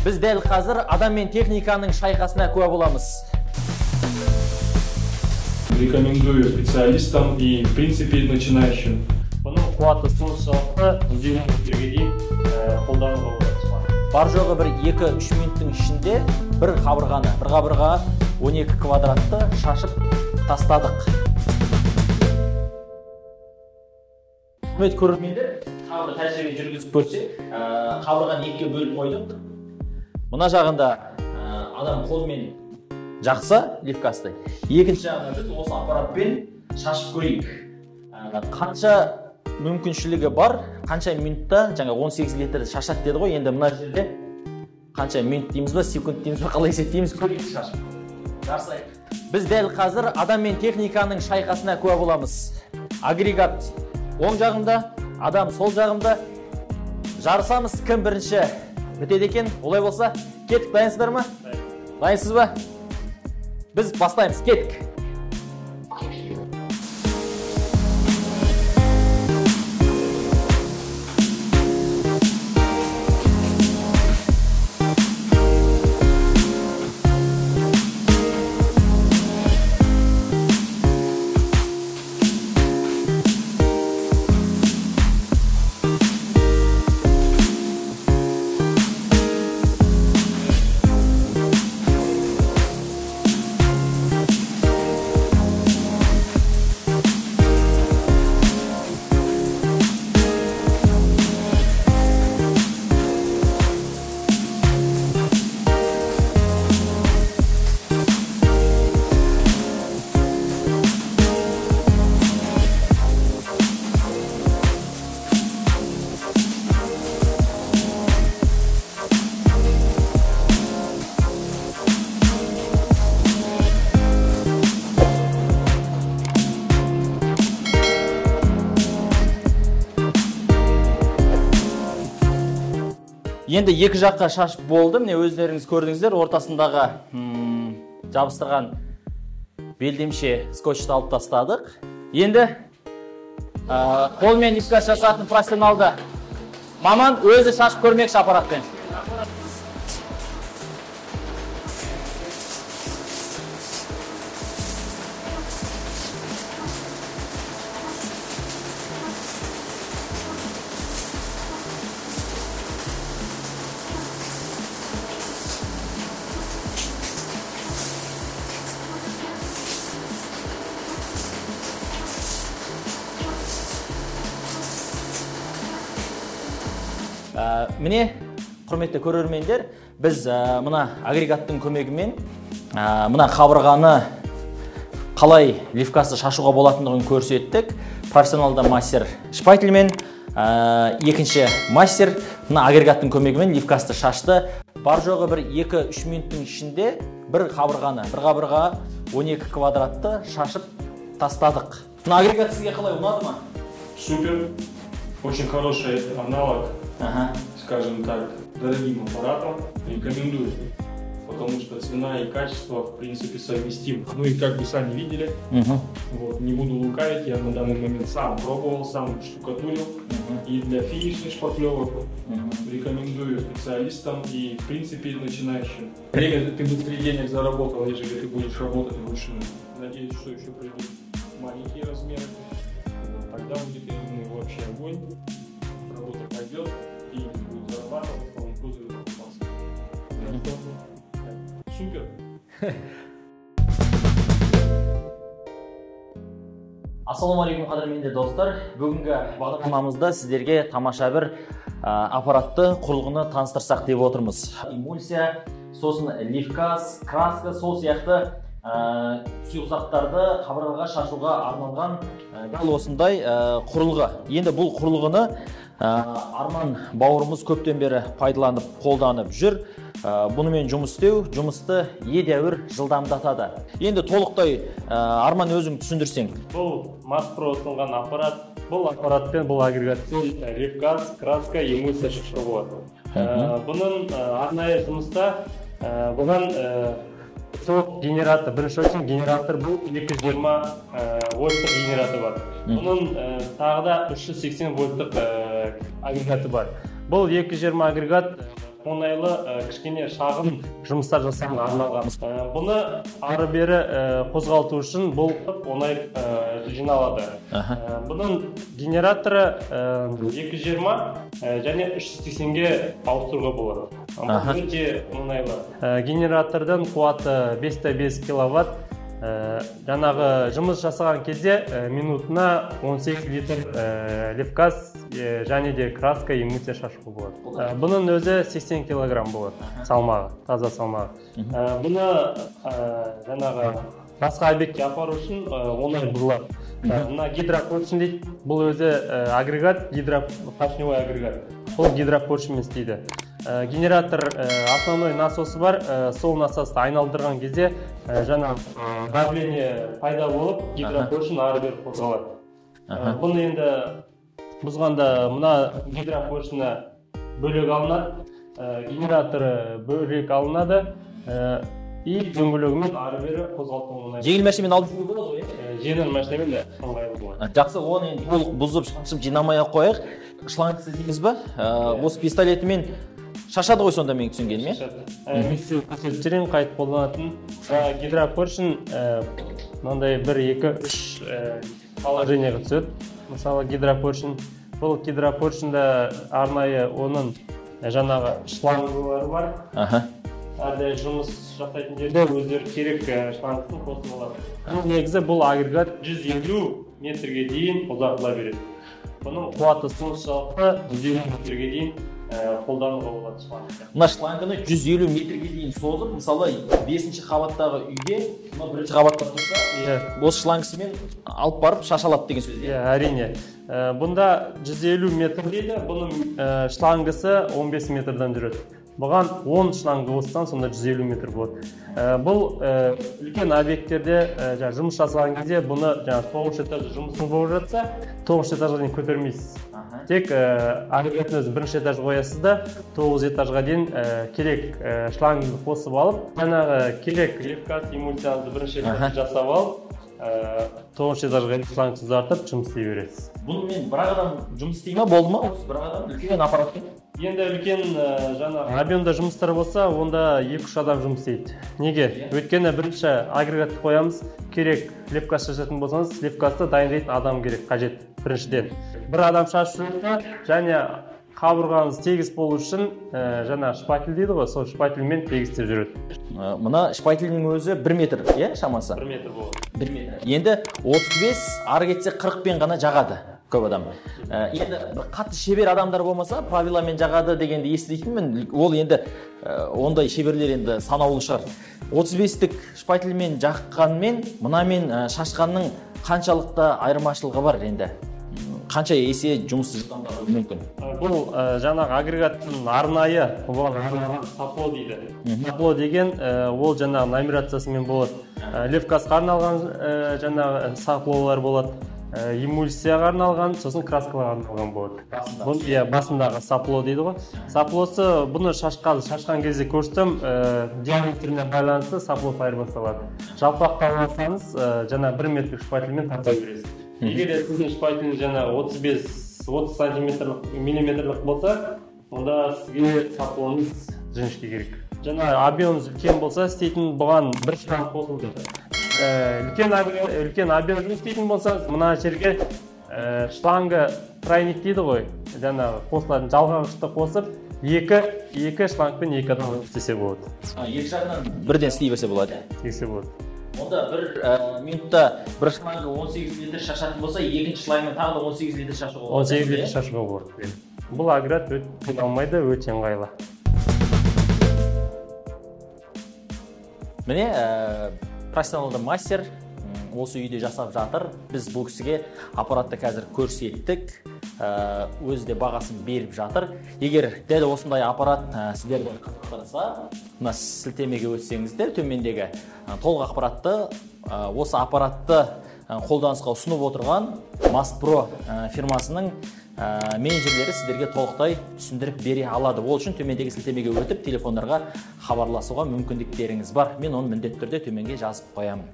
Біз дәл қазір адам мен техниканың шайқасына куә боламыз. Рекомендую специалистам и, в принципе, начинающим. Бұның қуаты соншалықты, 150 литрге дейін қолдануға болады. Бар жоғы бір 2-3 минуттың ішінде бір қабырғаны, бір қабырға 12 квадратты шашып тастадық. Құрметті көрермендер, тағы бір тәжірибе жүргізіп көрсек, қабырғаны екіге бөліп қойдық. Мына жағында адам қолмен жақса левкасты, екінші жағында біз осы аппаратпен шашып көрейік. Қанша мүмкіншілігі бар, қанша минутта, жаңа 18 литр шашады деді ғой, енді мына жерде қанша минут дейміз ба, секунд дейміз ба, қалай есептейміз, көрейік шашып. Жарысайық. Біз дәл қазір адам мен техниканың шайқасына куә боламыз. Агрегат оң жағында, адам сол жағында. Жарысамыз, кім бірінші бітеді екен. Олай болса, кеттік. Дайынсыздар ма? Дайынсыз ба? Біз бастаймыз, кеттік. Енді екі жаққа шашып болды. Міне өздеріңіз көрдіңіздер, ортасындағы жабыстырған белдемше скотчты алып тастадық. Енді қолмен левкас жасатын профессионалды маман өзі шашып көрмекші аппаратпен. Міне, құрметті көрермендер, біз мына агрегаттың көмегімен мына қабырғаны қалай левкасты шашуға болатындығын көрсеттік. Профессионалды мастер шпательмен, екінші мастер мына агрегаттың көмегімен левкасты шашты. Бар жоғы бір 2-3 минуттың ішінде бір қабырғаны, бір қабырға 12 квадратты шашып тастадық. Мына агрегат сізге қалай, ұнады ма? Супер, очень хороший аналог. Ага. Скажем так, дорогим аппаратом рекомендую, потому что цена и качество в принципе совместимы. Ну и как вы сами видели, вот, не буду лукавить, я на данный момент сам пробовал, сам штукатурил. И для финишных шпаклевок рекомендую специалистам и в принципе начинающим. Время ты быстрее денег заработал, нежели ты будешь работать вручную. Надеюсь, что еще придут маленькие размеры, вот, тогда будет, я думаю, вообще огонь. Работа пойдет, деньги будут зарабатываться, он кузове покупался. Супер! Ассалаумағалейкум, қадірменді достар. Бүгінгі бағдарламамызда сіздерге тамаша бір аппаратты, құрылғыны таныстырсақ деп отырмыз. Эмульсия, сосын левкас, краска, сол сияқты сұйық заттарды қабырғаға шашуға арналған дәл осындай құрылғы. Енді бұл құрылғыны Арман бауырымыз көптен бері пайдаланып, қолданып жүр. Бұнымен жұмыс істеу жұмысты едәуір жылдамдатады. Енді толықтай Арман өзің түсіндірсең. Бұл Маспро ұсынған аппарат. Бұл аппаратпен, бұл агрегатпен левкас, краска, эмульсия шашуға болады. Бұның арнайы жұмыста бұған тоқ генератор, бірінші очередь генератор, бұл 220 вольттық генератор бар. Бұның тағы да 380 вольттық агрегаты бар. Бұл 220 агрегат Оңайлы, кішкене шағын жұмыстар жасауға арналған. Бұны ары бері қозғалту үшін бұл оңай жиналады. Бұның генераторы 220 және 380-ге ауыстыруға болады. Бұл өте оңайлы. Генератордың қуаты 5,5 киловатт. Жаңағы жұмыс жасаған кезде минутына 18 литр левкас және де краска, эмульсия шашуға болады. Бұның өзі 80 килограмм болады салмағы, таза салмағы. Бұны жаңағы басқа объектке апару үшін оңай бұзылады. Мына гидропоршень дейді, бұл өзі агрегат, гидропоршневой агрегат. Бұл гидропоршеньмен істейді. Генератор основной насосы бар, сол насосты айналдырған кезде жаңа давление пайда болып, гидропоршень ары бері қозғалады. Бұны енді бұзғанда мына гидропоршені бөлек алынады, генераторы бөлек алынады, и дөңгелегімен ары бері қозғалту оңай. Жеңіл машинамен алып жүруге болады ғой, иә? Жеңіл машинамен де ыңғайлы болады. Жақсы, оны енді толық бұзып, шашып жинамай ақ қояйық. Шлангысы дейміз ба? Осы пистолетімен шашады ғой сонда, менің түсінгенім, иә? Мен сізге көрсетіп жіберейін қайтып қолданатын. Гидропоршень мынандай 1, 2, 3 положениеға түседі. Мысалы, гидропоршень. Бұл гидропоршеньда арнайы оның жаңағы шлангылары бар. Әрде жұмыс жасайтын жерде өздері керек шлангысын қосып алады. Бұл негізі бұл агрегат 150 метрге дейін ұзартыла береді. Бұның қуаты соншалықты 150 метрге дейін қолдануға болады шлангты. Мына шлангыны 150 метрге дейін созып, мысалы, 5-ші қабаттағы үйге, мына 1-ші қабатта тұрса, осы шлангысымен алып барып шашалады деген сөз. Иә, әрине. Бұнда 150 метр дейді, бұның шлангысы 15 метрден жүреді. Бұған 10 шланг қоссаң, сонда 150 метр болады. Бұл үлкен объекттерде жұмыс жасаған кезде бұны 9-шы этажда жұмысың болып жатса, 9-шы этажға дейін көтермейсіз. Тек агрегаттың өзін 1-ші этажға қоясыз да, 9 этажға дейін керек шлангты қосып алып, жаңағы керек левкас, эмульсияңызды 1-ші этажда жасап алып, 9-шы этажға дейін шлангты ұзартып жұмыс істей бересіз. Бұнымен бір адам жұмыс істей ма, болды ма? Осы бір адам үлкен аппаратпен? Енді үлкен жаңағы объемда жұмыстар болса, онда 2-3 адам жұмыс істейді. Неге? Өйткені бірінші агрегатты қоямыз, керек левкас шашатын болсаңыз, левкасты дайындайтын адам керек, қажет біріншіден. Бір адам шашып жүрсе, және қабырғаңыз тегіс болу үшін жаңа шпатель дейді ғой, сол шпательмен тегістеп жүреді. Мына шпательдің өзі 1 метр, иә, шамасы? 1 метр болады. 1 метр. Енді 35, ары кетсе 40-пен ғана жағады көп адам. Енді бір қатты шебер адамдар болмаса, правиламен жағады дегенді еститінмін. Ол енді ондай шеберлер енді санаулы шығар. 35-тік шпательмен жаққанмен, мынамен шашқанның қаншалықты айырмашылығы бар енді? Қанша есе жұмысты жылдамдатуы мүмкін? Бұл жаңағы агрегаттың арнайы, бұған арналған сапло дейді. Сапло деген ол жаңағы нумерациясымен болады. Левкасқа арналған жаңағы саплолар болады. Эмульсияға арналған, сосын краскаларға арналған болады. Бұл, иә, басындағы сапло дейді ғой. Саплосы бұны шашқан кезде көрсетем, диаметріне байланысты сапло айырбасталады. Жалпақтап алсаңыз, жаңа 1 метрлік шпательмен тарта бересіз. Егер де сіздің шпателіңіз жаңа 35-30 сантиметрлік, миллиметрлік болса, онда сізге саплоңыз жіңішке керек. Жаңа объемыңыз үлкен болса, істейтін бұған бір шланг қосылды. Үлкен объем жұмыс істейтін болсаңыз, мына жерге шлангы тройник дейді ғой, жаңағы қосылатын жалғағышты қосып, екі шлангпен екі адам жұмыс істесе болады. Екі жағынан бірден істей берсе болады. Істесе болады. Онда бір минутта бір шлангы 18 литр шашатын болса, екінші шлангмен тағы да 18 литр шашуға болады. 18 литр шашуға болады. Бұл агрегат өте қиналмайды, өте ыңғайлы. Міне, профессионалды мастер осы үйде жасап жатыр. Біз бұл кісіге аппаратты қазір көрсеттік, өзі де бағасын беріп жатыр. Егер дәл осындай аппарат сіздерді қызықтырса, мына сілтемеге өтсеңіздер, төмендегі толық ақпаратты, осы аппаратты қолданысқа ұсынып отырған Mastpro фирмасының менеджерлері сіздерге толықтай түсіндіріп бере алады. Ол үшін төмендегі сілтемеге өтіп, телефондарға хабарласуға мүмкіндіктеріңіз бар. Мен оны міндетті түрде төменге жазып қоямын.